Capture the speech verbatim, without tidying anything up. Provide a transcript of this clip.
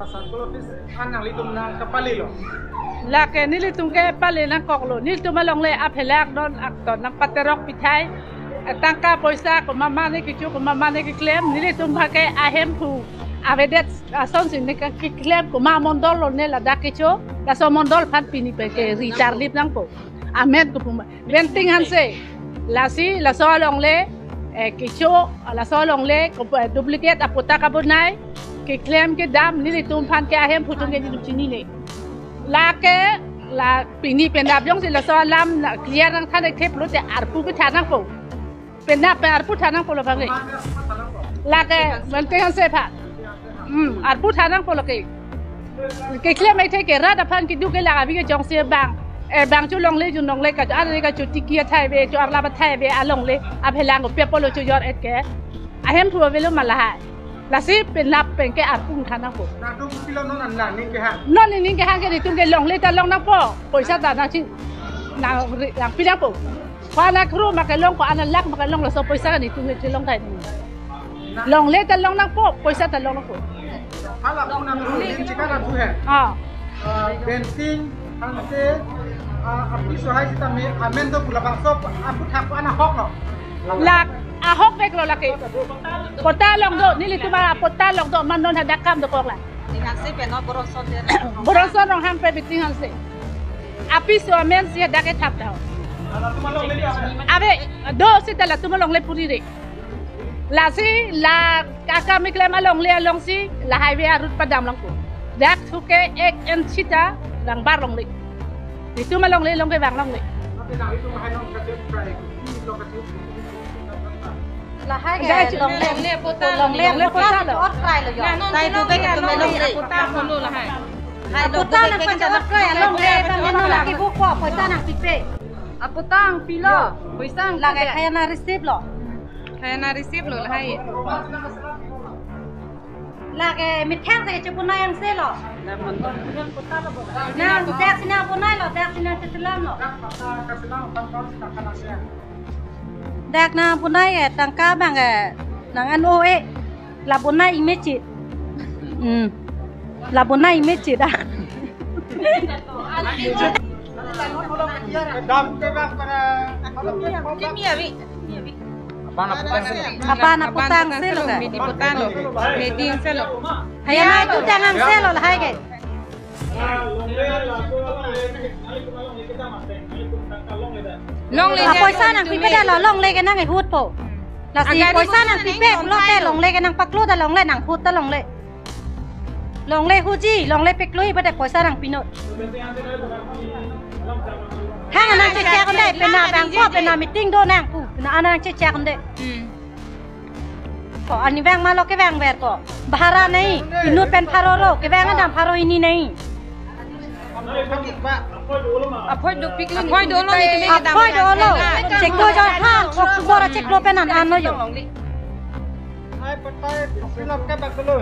Circle office an nanglitum nangkapalilo. Lake nelitum ke pale nangkoklo. Nelitum alongle aphelak don akton nangpaterok pithai. Tangka poisa komat mane kecho, komat mane keklem. Nelitum aphan ke ahemphu avedet asonsi ne keklem komat mondol lone ladak kecho. Laso mondol aphan pini pen ke ri charlip nangpo. Amen kopu ma. Benting Hanse. Lasi laso alongle, eh, kecho, laso alongle, ko-, eh, duplicate apatta kabonai, keklem kedam, nelitum aphan ke ahemphu atum ke nelitum chinine. Lake, la pini penap jongsi laso alam na clear nangthan-ik thip lote arpu kethan nangpo. Penap pen arpu than nangpo lo bang ke. Lake, Benting Hanse aphan. Hmm, arpu than nangpo lo ke. Keklem-ik thip ke rat aphan kedo ke la abi ke jongsi bang. Eh, bang cho longle jun longle ka, ar ka cho tiki athai ave, cho arlap athai ave, alongle aphelang ko pepo lo cho jor-et ke. Ahemphu avelo ma lahai. Lasi penap pen ke arpu than nangpo. Nangtum kopilo non an la ning kehang. Non ning kehang ke nelitum ke longle ta long nangpo. Poisa ta nangchi nang ri-, nangpi nangpo. Ko-an akroi ma kelong, ko-an alak ma kelong, laso poisa ke nelitum ke chelong thai. Longle ta long nangpo, poisa ta long nangpo. Hala puna tu din chika na tu hai. Ah. Ah, Benting Hanse, ah, apiso hai sitame amen do pu labangso aputhak ko-an ahok lo. La ahokvek lo lake. Patta long do, nelitum apatta long do, amat non hadak kam dokok la. Benting Hanse pen no Borongson de. Borongson Ronghang pen Benting Hanse. Apiso amensi hadak kethap tha. Ave, do seta latum alongle purire. Lasi la akam keklem alongle alongsi la highway aroute padam longpo. Dak thu ke ek inch ta rangbar longle. Nelitum alongle along ke vang longle. Lahai ke longle, longle apatta lo. Or try lo yo. Try do ke tu longle apatta lo lahai. Hai do apatta ke nang ke or try, longle ta meno lagi buko, poisa nangpipe. Apatta nangpilo, poisa nangpipe. Lake khaya nang receive lo. Khaya nang receive lo lahai. Lake methang ke chebonai angse lo. Nang dak si nang bonai lo, dak si nang cheselam lo. Dak nang bonai ke tangka bang ke nang an o e. La bonai image. Hmm. La bonai image dah. Dam ke bang para. Kimi abi. Apana putang. Apana putang selo ka? Midi putang lo. Midi selo. Haya na itu jangan selo lahai ke. Longle. Ah, poisa nangpipe dah lo, longle ke nang ehut po. Lasi poisa nangpipe pulote longle ke nangpaklo ta longle, nanghut ta longle. Longle huji, longle paklo hi bade poisa nangpi non. Hang nangchechak un-e, penap bang ko, penap meeting do nang pu, penap nangchechak un-e. Hmm. Ko ani vang ma lo kevang ver ko. Bhara nai, inut pen pharo ro, kevang adam pharo hini nai. Aphoit dopik lo. Aphoit dolo ni tumi kedam. Aphoit dolo. Cheklo jo ha, ko kubor cheklo pen an an lo yo. Hai patai, silap ke bak dulu.